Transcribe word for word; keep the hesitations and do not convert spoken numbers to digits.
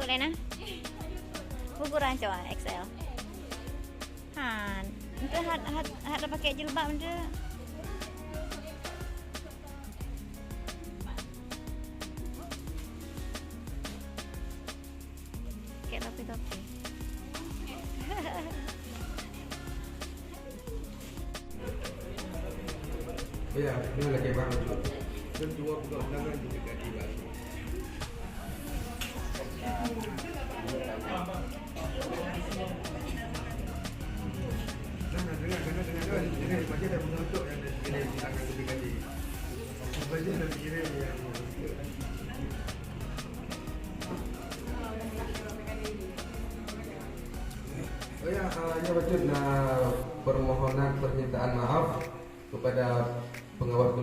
Lena? Ukuran cowok X L. Han, itu hat hat hat pakai jilbab tu. Kayak topi-topi. Ya, ini lagi baru tu. Kedua pegang tangan tu dekat jiwa. Nah, nah, dengar, dengar, dengar, dengar. Ini macam dah menontok yang dia, dia tangan tu dekat jiwa. Macam dah kira yang Oh ya, ah, ya, bacut na permohonan permintaan maaf kepada pengawas.